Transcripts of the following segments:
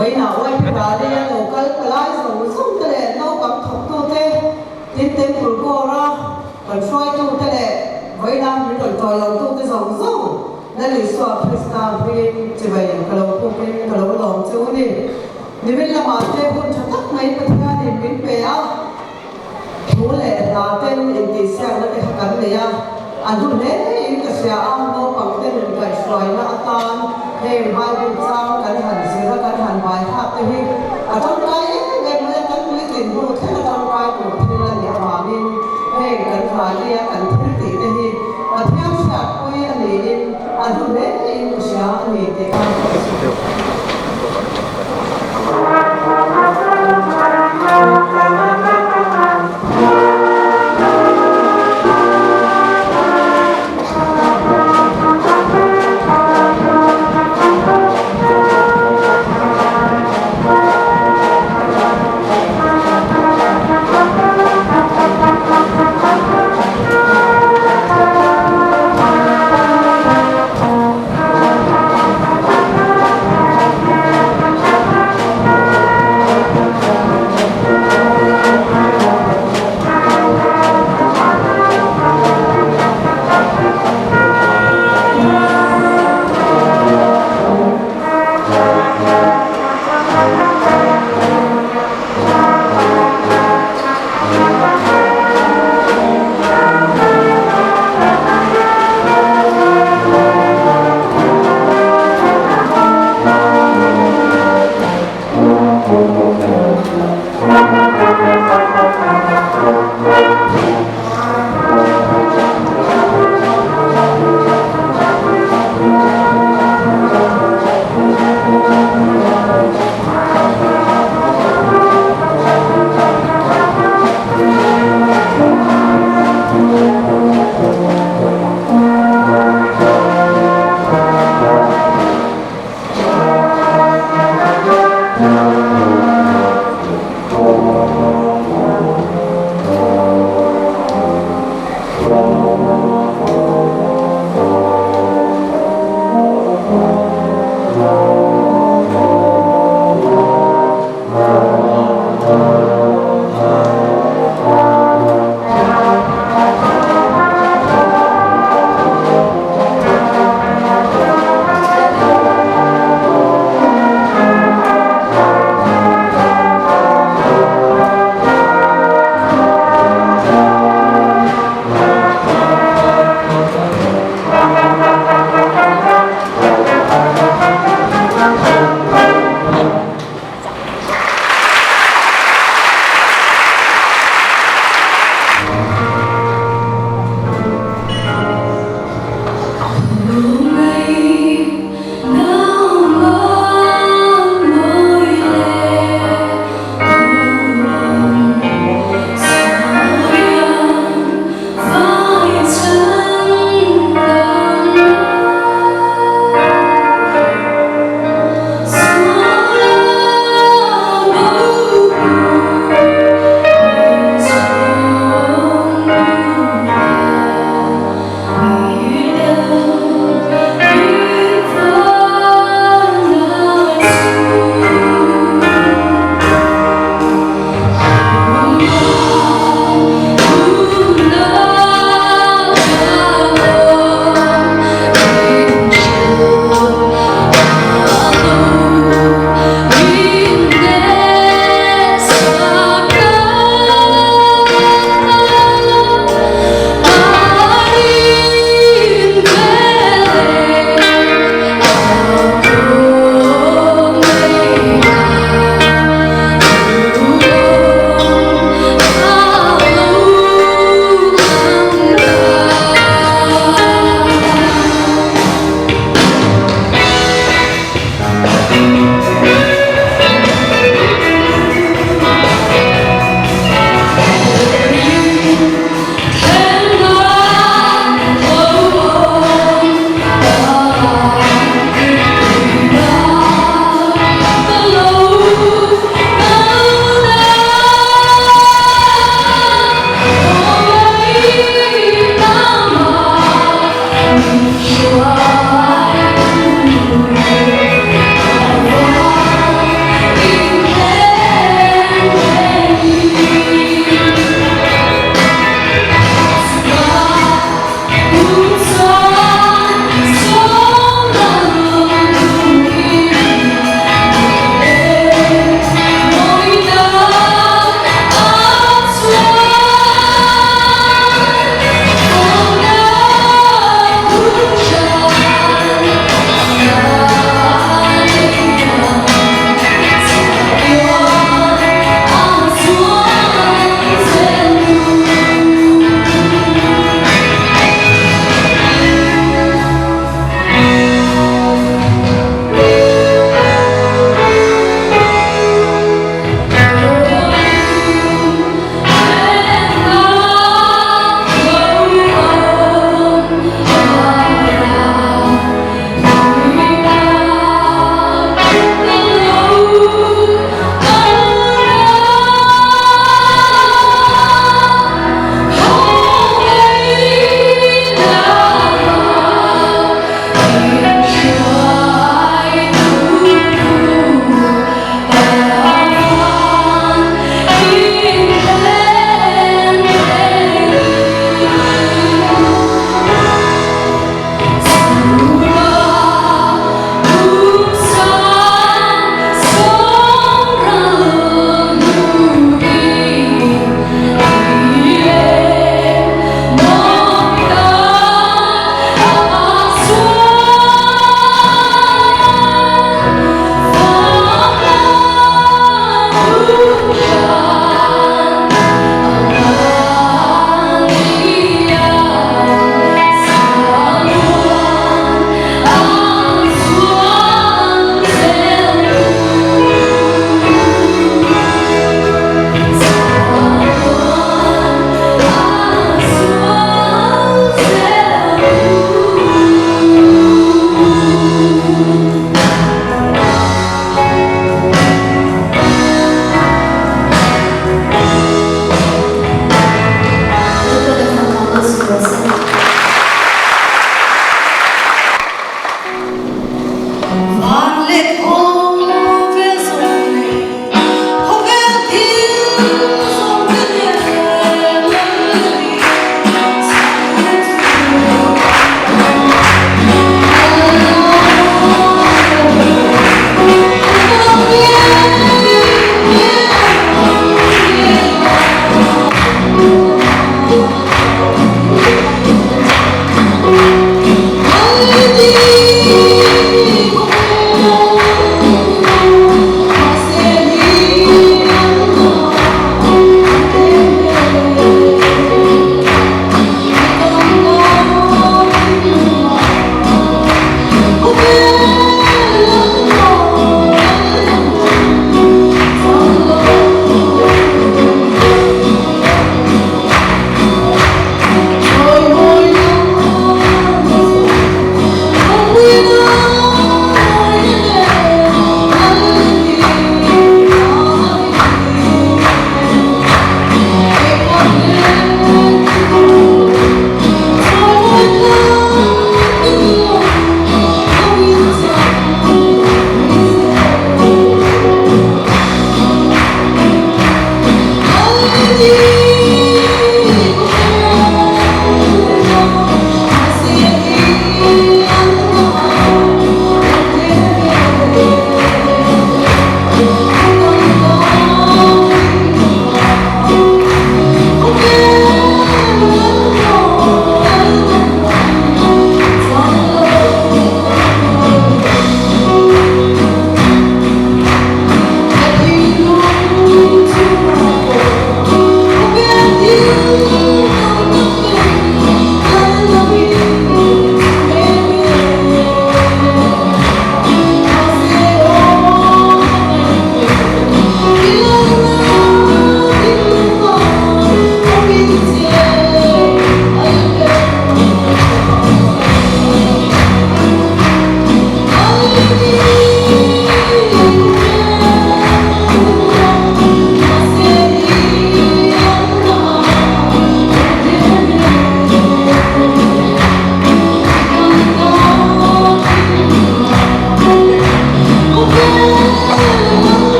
Vawiinah YP Rally-a lo kal palai zawng zawng te leh naupang thawktute, tin Temple Corps-a kan hruaitute leh vawiina min rawn tawilawmtute zawng zawng Lal Isua Krista hmingin chibai ka lo pukin ka lo lawm che u ni. Nimin lamah te hun tha tak mai Pathianin min pe a, thu leh hla ten intihsiakna te kha kan nei a, a hnu hle in ka hria a, naupang te nun kaihhruaina atan heng Bible chang kan han zir a, kan han vai hak te hi a tangkai em em mai a, kan puitlin hnu thleng a tangkai tur thil a nih avangin heng kan rallia kan thil tih te hi Pathian hriatpui a niin a hnu hle in ka hria a ni tih kha ka sawi.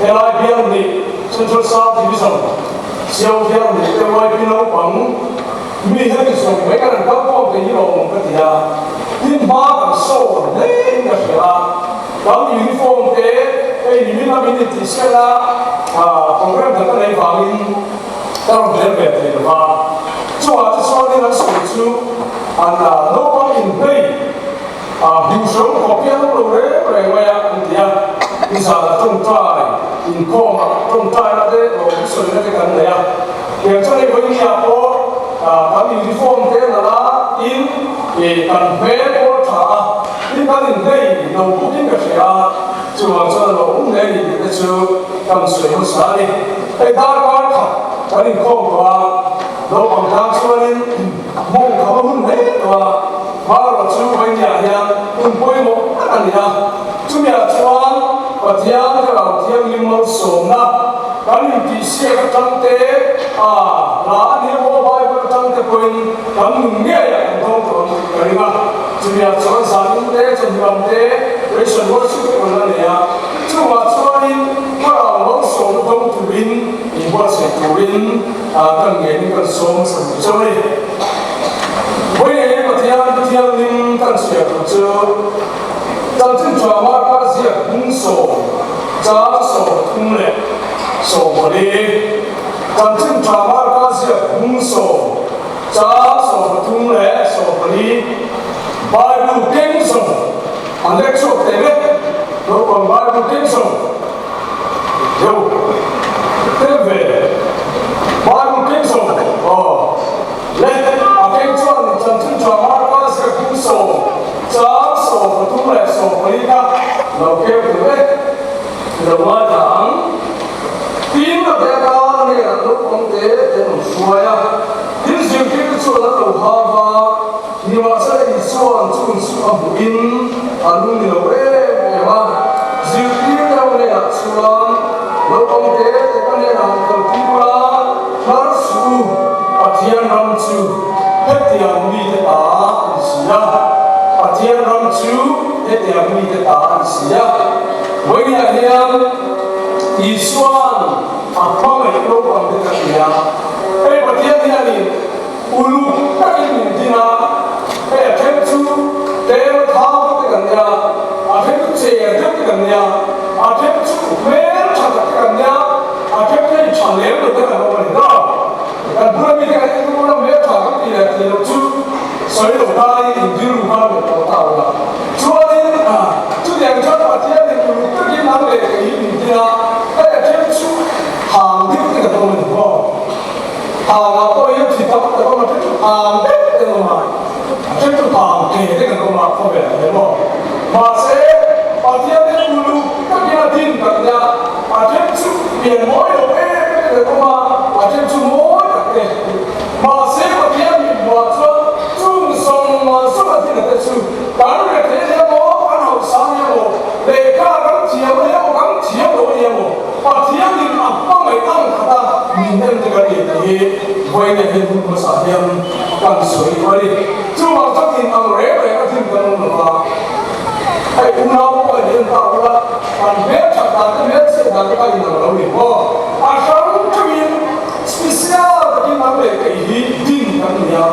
Helai bial nih Central South Division Siau bial nih te YP naupang mi hemi zawng mai kan an kal khawm thei hi lawmawm ka ti a, tin hma kan sawn hle in ka hria a, kan uniform te hei nimin a min intih sial a, program dang ka nei vangin ka rawn tel ve thei lo va, chungah te chuanin an sawi chu an naupang inhlei. Hmuhsawm khawp hian awm lo reng reng mai a, an ti a. Nizanah tawngtai inkhawmah tawngtaina te lawm sawina te kan nei a. Tiang chuan hei vawinia pawh kan uniform te nalh a, tin kan hmel pawh a tha a, tin kan inhlei lo bawkin ka hria a, chuvang chuan a lo awm hle a ni tih te chu kan sawi hmasa a ni. Hei darkar khat kan inkhawm tawh a, naupang tlang chuanin mawng kham a hun hle tawh a. Hmarawh chu Vawinia hian hun pawimawh tak a ni a, chumiah chuan Pathian Thlarau Thianghlim malsawmna kan intihsiak atang te, a hla a ni emaw Bible atang te pawhin kan nun ngeiah kan dawng tawh ang tih ka ring a, chumiah chuan zanin te, chawhnu lam te Ration Worship te rawn la nei a, chungah chuanin Thlarau malsawmna dawng turin inbuatsaih turin kan ngeiin kan sawm hmasa duh chauh a ni. Vawiin Pathian Thianghlim kan chhiar tur chu Chanchin Tha Marka ziak hmung sawm, chang 33 leh 14. Chanchin Tha Marka ziak hmung sawm, chang 33 leh 14. Bible keng zawng an lek chhuak teh vek, naupang Bible keng zawng deuh tel ve Bible keng zawng aw. Le, a keng chuan chanchin tha Marka ziak hming sawm, chang 13 leh 14 kha lo keu tur vek i lo ngaithla ang. Tin, a bek a hnenah naupang te te an hruai a, tin zirtirte chuan an lo hau va, nimahsela Isua'n chun chu a hmuhin a lung ni lo em em a, zirtirte ho hnenah chuan naupang te te ka hnenah han kal tir a, Hlar suh u, Pathian ram chu hetiang mite ta a ni si a. Pathian ram chu hetiang mite ta a ni si a. Vawiinah hian Isua'n a hmangaih naupang te ka hria. Hei Pathian hianin uluk takin min din a, hei a then chu tlem a thau deuh te kan nia, a then chu cher deuh te kan nia, a then chu hmel tha tak te kan nia, A then hei tha lem lo te kan awm a ni ta. Kan bula mite kan en bula hmel tha kan tih leh tih loh chu sawi lo tain inrilru kha lo tawh ta ula. Chuanin chutiang chuan Pathian in uluk takin nang leh kei hi min tin a, hei a then chu hang deuh te kan awm a ni maw. Hangah pawh hian thi tam tak awm a, then chu hang deuh te kan awm a, a then chu hang ke te kan awm a khawvelah hian maw. Mahse Pathian in uluk takin a din tak nia. A then chu pian mawi lo em em te kan awm a, a then chu mawi tak te. Mahse Pathian min hmuah chuan chung zawng zawng a thil te chu kan rethei nia maw, kan hausa nia maw, lehkha kan thiam a nia maw, kan thiam lo a nia maw, Pathian in a hmangaih ang khat a min en te kan ni tih hi vawiin hian hun hmasa hian kan sawi a ni. Chuvang chuan in ang reng reng a thil kan awm lo va. Hei unau pawh in en ta ula, kan hmel that dan te hmel chhiat dan te kha in ang lo ni maw? A hrang theuhin special takin ang leh kei hi din kan ni a,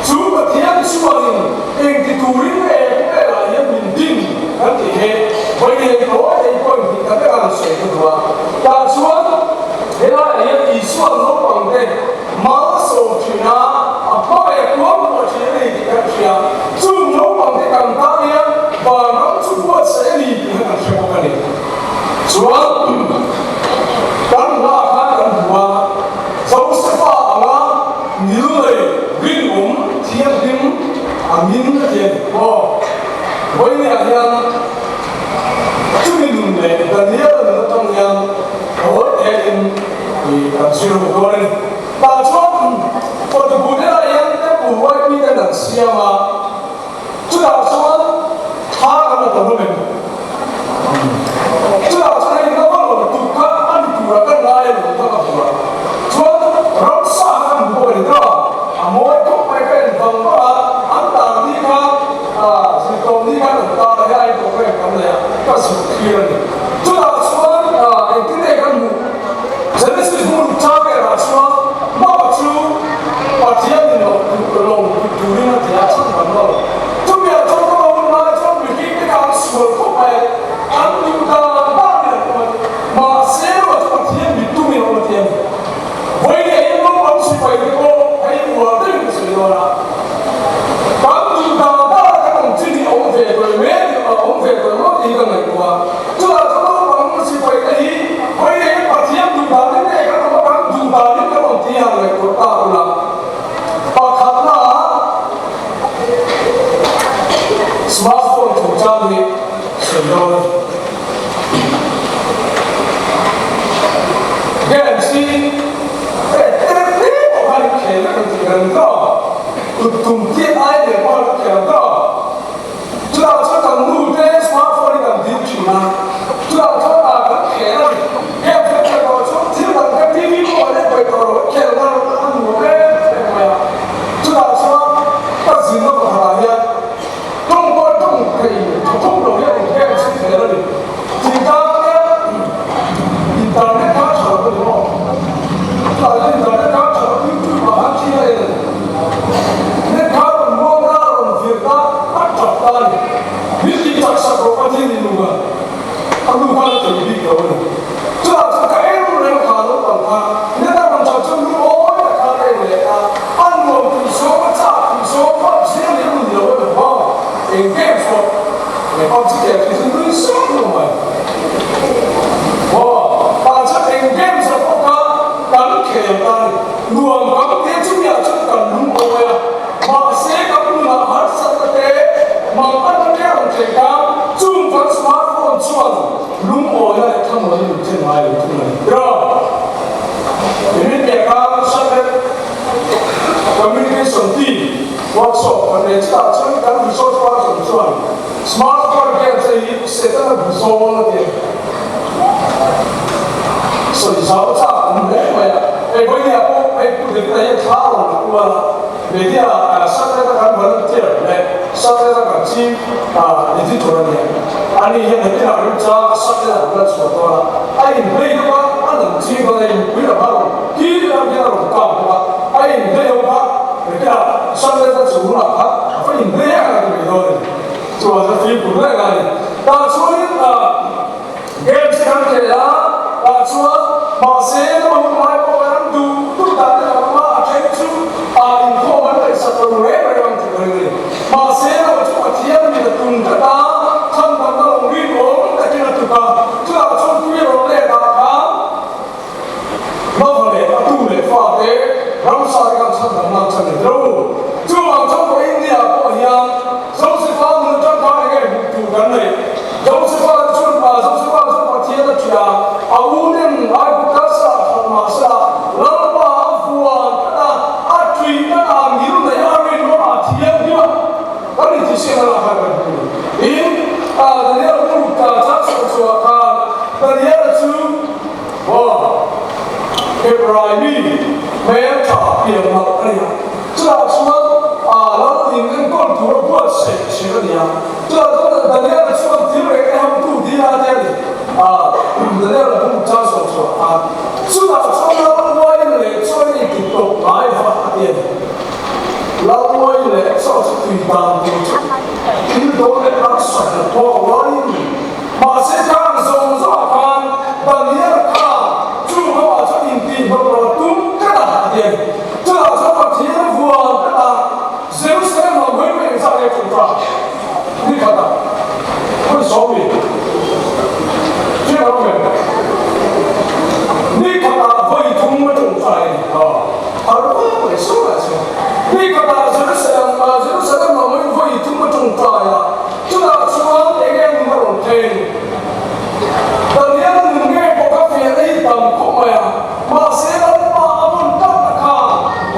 chu Pathian chuanin engti turin nge khawvelah hian min din kan tih hi vawiin tawi thei pawhin hnih khat vek a rawn sawi ka duh a. Tah chuan helaiah hian Isua'n naupang te Malsawm thin a, a hmangaih a tuam pawh thin a ni tih kan hria. Chung naupang te kan tan hian vanram chu buatsaih a ni tih kha kan hre bawk a ni. Chuan kan hla khan kan hmu a, Josefa anga nil nei rinawm thianghlim a min a ti a ni. Aw, vawiinah hian chumi nun leh Daniel-a nun atang hian hawi thein I kan zir ru dawn a ni. Tah chuan Pawtupu te lah hian temple YP ten an siam a, chutah chuan thla kan la tawh hlawm em? Chutah chuan hei naupang rawn tuk kha a ni turah kan ngai a lo kha ka hmu a, chuan ramsa kha kan hmu bawk a ni ta. A mawi khawp mai ka en vang vang a, an tar ni kha zirtawm ni khan an tar a, hei ai program kan nei a, ka zuk thlir a ni. Workshop an nei. Chutah chuan kan resource person chuan smart card games hi Setana bu zawl a ti a ni. Sawi zau chak an hle mai a. Hei vawinia pawh hei Pu David-a hian thla a rawn la kual a, media Saturday-a kan volunteer leh Saturday-a kan chief editor a nia. Ani hian heti lah remchang Saturday-a kan la chhuah dawn a, a inhlei deuh a, a lang ching dawn a, inpui lam a rawn kil lam hian a rawn kang bawk a, a inhlei ho kha heti lah Saturday-a chhungah kha a va inhlei a kan ti mai dawn a ni. Chuan a fimkhur reng a ni. Tah chuanin games te kan khel a, tah chuan mahse lama hun lai pawh kan duh duh dan te kan awm a, a then chu inkhawm an ngaihsak lo reng reng ang tih ka ring a ni. Mahse lo chu Pathian mit a tum tlat a, chhandamna lo rinawm takin a tuk a, chutah chuan tui a rawn let ah khan Lova leh a tu leh fate ramsa te khan chhandamna an chan ni tho. Chuvang chuan pawh India ah pawh hian Josefa nun atang khan enge hmuh tur kan nei. Josefa chuan Josefa chuan Pathian a ṭih a, a unen Aigupta sa hralh mah sela Lalpa a vuan tlat a, a ṭih tlat a, ngil nei a rinawm a thianghlim a kan intihsiakna lah khan kan hmu. Tin, Daniel book chang chhuah khan Daniel-a chu Aw, Hebrai mi hmel tha pian nalh a ni a, chutah chuan lal in enkawl tur a buatsaih thin a ni a, chutah chuan Daniel-a chuan thil reng e hamtu dil a te a ni, Daniel-a bung chang sawn chhuah khan chutah chuan lal uain leh chuan in ti tawp ngai va a ti a ni. Lal uain leh chaw chu tui dan tur chu thil dawn leh harsat na pawh a uain. Mahse khan zawng zawngah khan Daniel kha chu hoah chuan intihhlawh lo tum tlat a a ti a ni. Chutah chuan Pathian a vuan tlat a, Jerusalem lam hawi pawh engzah nge tum ta? Ni khatah hun sawmi hriat a awm em? Ni khatah vawi thum a tawngtai a ni. Har vak mai sawi chuan ni khatah Jerusalem Jerusalem lam hawi vawi thum a tawngtai a, Chutah chuan eng eng a rawn thleng? Daniel nun ngei pawh ka fiah na hi tam khawp mai a, mahse Lalpa a vawn tlat a kha,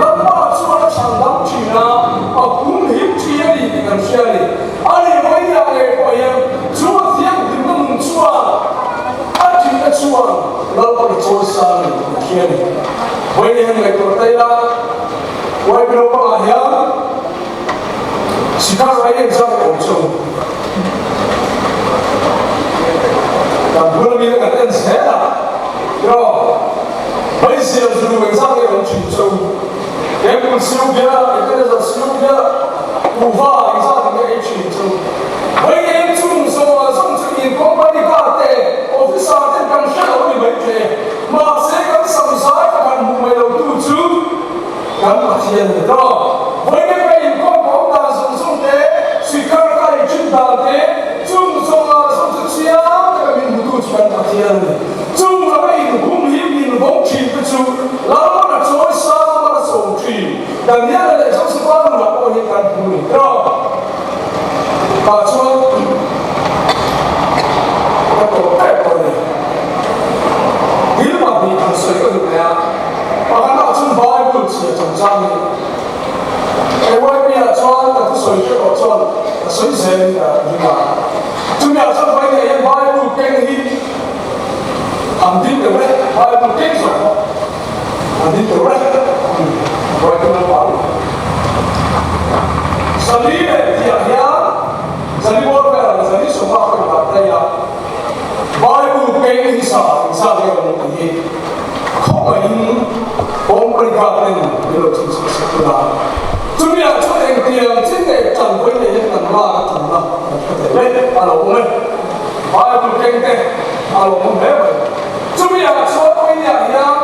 Lalpa chuan a chhan dam thin a, a hum him thin a ni tih kan hria a ni. A ni vawiah ngei pawh hian chu a thianghlimna nun chuan a tihna chuan Lalpa na chawi sang a ni tih kan hria a ni. Vawiin hian ngaihtuah ta ila, YB naupangah hian, Sikar rai em zat awm chu kan bul ami te kan en zel a, yo hmeichhia zu engzat nge awm thin chu temple siu bia Ebenezer siu bia kuhva engzat nge ei thin chu hmei eng chung zawng ah zawng chu in company car te officer ten kan hre lo a ni mai the mahse kan sam zai pakhat hmuh mai lo tu chu Kan Pathian ni tawh. Vawiin ka inkawm awm dan zawng zawng te, sikar ka ei thin dan te, chung zawng ah zawng chu chiang taka min hmutu chu kan Pathian a ni. Chung laka inhum hi min vawng thin te chu Lalpan a chawi sang a la sawm thin. Daniel-a leh Joseph-a nunah pawh hi kan hmu ni tawh. Tah chuan ka tawp tep tawh a ni. Thil pahnih han sawi ka duh leh a. Pakhatah chuan Bible chhia chungchang hi AYP-ah chuan ka thusawi te erawh chuan ka sawi zel in ka ring a. Chumi-ah chuan vawiinah hian Bible keng hi an ding deuh e, Bible keng zawk pawh an ding deuh e. Vawiin naupang Zali leh tihah hian Zali bawr velah Zali sawmah ka indah daih a. Bible keng hi sa engzat nge awm tih hi khawngaihin company kha ten min lo chhinchhiah sak ila. Chumi ah chuan engtiang chin nge tanpui nei hian kan lak a tumna kan hre thei mai a lo awm e. Bible keng te a lo awm hle mai. Chumi ah chuan Pawihniah hian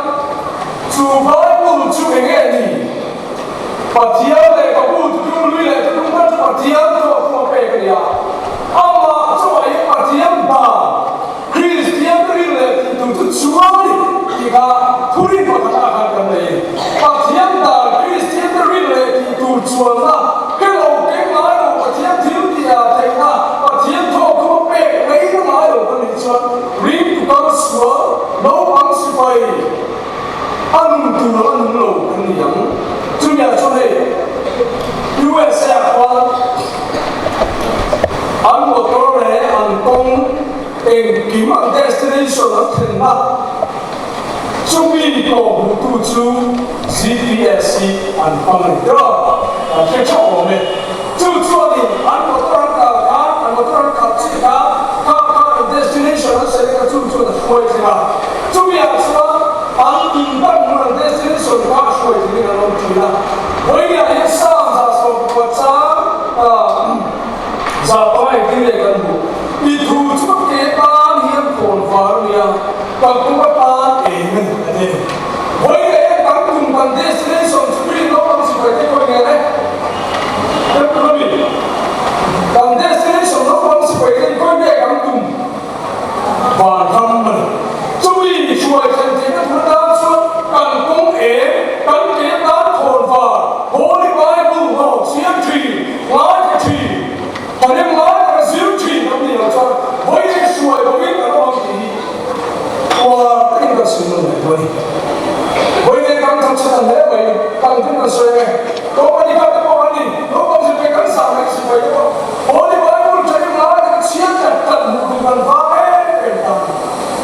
chu Bible chu enge ni? Pathian leh ka bu tutum lui leh tutum kha chu Pathian chu a thua pek a ni a. Amah chungah hian Pathian dan, Kristian rin leh tih tur chu chuang a ni tih kha thurin pakhatah khan kan nei a ni. Pathian dan, Kristian te rin leh tih tur chuanna, ke lo keng ngai lo Pathian thil tih ah theihna, Pathian thawk khum a pek mai na ngai lo kan nih chuan ring tu kal sual, naupang sipai, A nun tur a nung lo kan ni ang. Chumi ah chuan hei USA ah khuan. Engkim an destination an thlenna chumi tawh hmuhtu chu GPS hi an hmang a ni tawh a, an hre theuh awm e. Chu chuanin an motor an kal khan, an motor an khalh chiah khan, kha khan an destination an sawi kha chu chuan a hruai thleng a. Chumi ah chuan an tum dan hmun an destination kha a hruai thlengin an awm thin a. Vawiinah hian Psalm 110 chang 105 engtin nge kan hmuh? I thu chu ka ke tan hian khawn var a nia, kan tum atan eng a ni a ti. Vawiinah hian kan tum kan destination chu green naupang sipai te khawi nge le? Kan tum a mi? Kan destination naupang sipai te khawi nge kan tum? Van ram a ni. Chumi hruai thlen theihna tur atan chuan kan kawng eng, kan ke atan khawn var, Holy Bible hlawh chiang thin, ngaithla thin, Thanem ngai taka zir thin kan nih loh chuan vawiin hruai bawkin kan awm ang tih hi uar takin kan sawi nawn leh dawn a ni. Vawiin kan tham chhan hle mai, kan thil kan sawi ang e. Company kha te pawh an ni, naupang sipai kan sah mai sipai te pawh Holy Bible thanem ngai taka chhiar tlat tlat hmuh tur kan vang em em ta.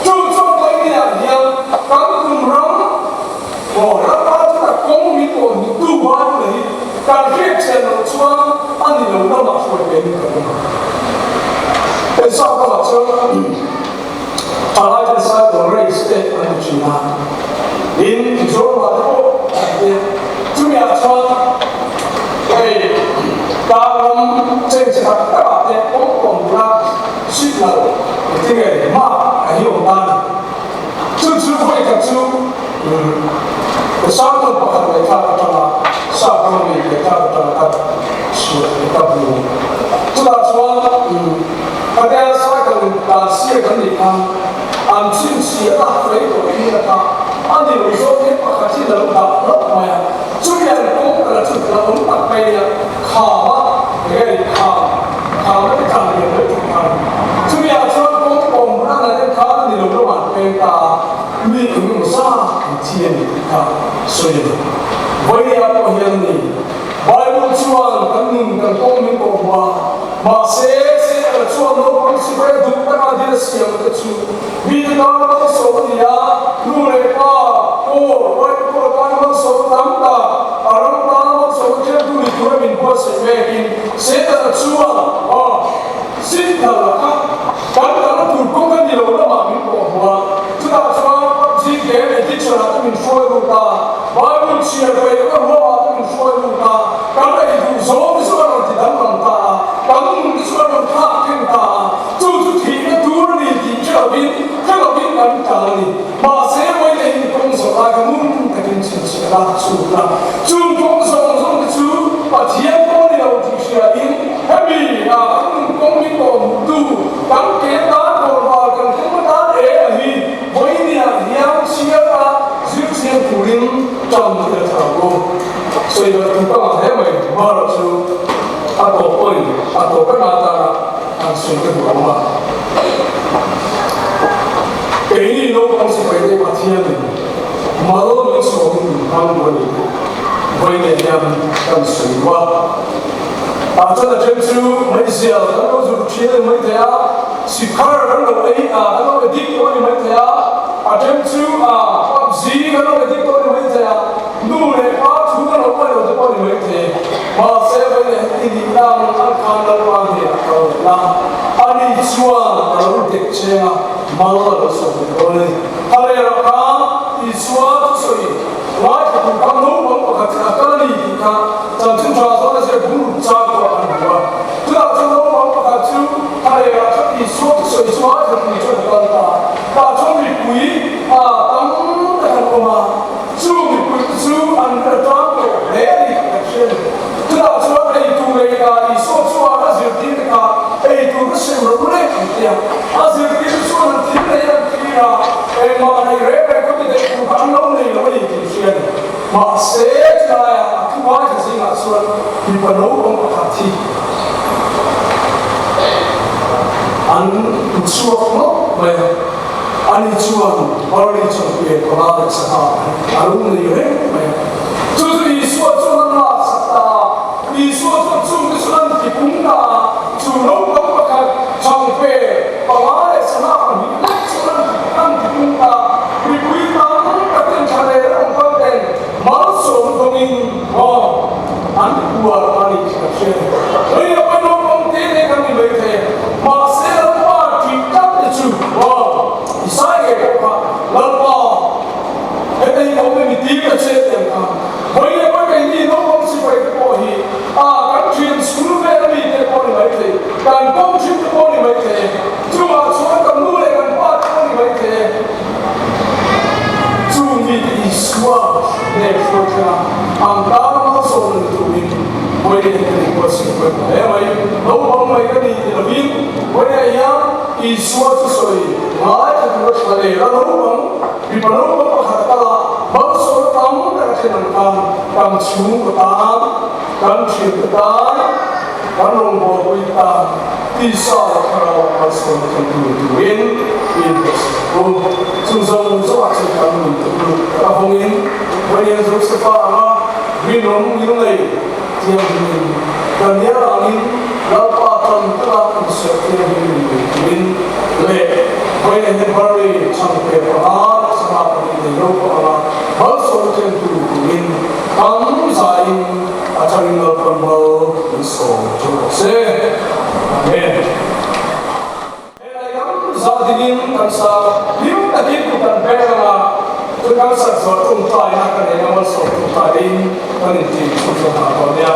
Chu chuan vawiin hian kan tum ram Aw, ram pa chu ka kawng min awn hmuh tu Bible hi kan hriat chian loh chuan a ni lo lamah hruai ve in ka ring a. Hei sap lamah chuan thalai ten cycle race te an ti thin a, tin Mizoramah te pawh an ti a, chumi ah chuan hei tlang ram cheng che tak tak ah te kawng awm tura signal engtin nge mark a hi awm ta a ni. Chu chu vawi khat chu sermon pakhat ngaihthlak atanga sermon mi ngaihthlak atanga ka chhuah leh ka hmu. Chutah chuan khatia cycle in dan sir kan nih khan an chhinchhiah a fei tawh hi a kha a ni lo zawk hian pakhat hi a lo dah hlauh mai a. Chumi an kawng kal chu la awm tak mai nia kham a enge ni kham kham a ti tlang lian mai tih khan chumi ah chuan kawng awm hmun a ngan en khan a ni lo lamah an peng ta a mi eng emaw zat an thi a ni tih kha sawi a ni. Vawiin ah pawh hian a ni Bible chuan kan nun kan kawng min kawh hmu a mahse Satan chuan naupang sipai a duh taka dil a siam te chu Mite tana malsawm a ni a, nu leh pa, pawl, white pawl tana malsawm a tam tak, a ram tana malsawm a thiantu ni tura min buatsaih mekin Setana chuan a signal a kha kan kalna tur kawng a ni lo lamah min kawh hmu a, chutah chuan PUBG game addiction ah te min hruai lut a, Bible chhiar peih lohna ruamah te min hruai lut a, kan ei duh zawng te chu a rawn ti danglam ta a, kan nun te chu a rawn thlak thin ta a. Chu chu thihna tur a ni tih hre lovin, hre lovin kan tlan a ni. Mahse, vawiin in kawng zawh lai kha ngun takin chhinchhiah la, chhut la. Chung kawng zawng zawng te chu Pathian pawh a ni lo tih hriain, hemi ah kan nun kawng min pawh hmuhtu, kan ke tan kawrval kan kawng atan e a hi vawiin ah hian chhiar a zir chiang turin tan i la thar ang u. Sawi loh tur ka ngah hle mai, Mara chu a tawp pawhin a tawp vek a atana. An sawi ka duh ang a, keini naupang sipai te Pathianin mal min sawmin min hmang duh a ni tih vawiin hian kan sawi duh a. Tah chuan a then chu meizial kan lo zut thin a ni maithei a, sikhar kan lo ei a, kan lo edit tawh a ni maithei a, a then chu a PUBG kan lo edit tawh a ni maithei a, Nu leh pa thu ka lo paih lo te pawh ni mai thei. Mahse vawiin i nih nang an khan Lalpa hnenah ka lo let a, ani chuan a lo dek cheng a, mal a lo sawm leh dawn a ni. Halelah khan Isua thusawi ngaithla tur kha naupang pakhat hi a kal a ni tih kha chanchin tha zawn a ziak bung ruk chang pawh an hmu a. Chutah chuan naupang pakhat chu Halelah chuan Isua thusawi chu ngaithla tur chuan a kal ta a. Tah chuan mipui a tam tak an awm a. Chu mipuite chu an la tang tawh hle a ni tih kan hria a ni. Chutah chuan eitur leh ka Isua chuan a zirtirte kha eitur ka sem rawh reng an ti a. A zirtirte chuan an thil nei an thlir a, engmah nei reng reng khaw ti daih tur kha an lo nei lo a ni tih hria a ni. Mahse, chulaiah a thu ngaithla zingah chuan mipa naupang pakhat hi an chhuak ngawt mai a. Ani chuan barley chuan pe panga leh sangha a lo nei reng mai a. Chu chu Isua chuan a laksak ta a. Isua chuan chungte chu an ti pung ta a. Chu naupang pakhat chhang pe panga leh sangha. tir ta che tiang khan vawi leh vawi keini naupang sipai te pawh hi a kan thian school vel ami te pawh ni maithei, kan kawng thin te pawh ni maithei e, chungah chuan kan nu leh kan pa te pawh ni maithei e. Chung mite Isua hneh hruai thlenga an tana malsawm ni turin vawi leh kan inbuatsaih pawimawh hle mai. Naupang mai ka ni ti lovin vawi leh hian Isua thusawi ngaithla tura tha leh la naupang mipa naupang pakhat kala malsawmna tam tak a thlen ang khan kan chhungkaw tan, kan thiante tan, kan rawngbawlpui tan tisa leh thlarau malsawmna thlen tur turin inbuatsaih ang u. Chu zawng zawngah chuan kan nun te chu ka hawngin Vawiin Josefa anga rinawm ngilnei thianghlimin Daniel angin Lalpa tan taka inserh thianghlim ngei turin leh Vawiin Hebari chhangte panga sangha pahnih nei lo pawh anga malsawmna thlen tur turin kan zaiin a changin Lalpan mal min sawm theuh rawh se. Amen. Helai lam zah dingin kan sa hlim takin kut kan pek ang a, chu kan sat zawh tawngtaina kan eng a malsawm tawngtaiin kan inti chhunzawm nghal dawn nia.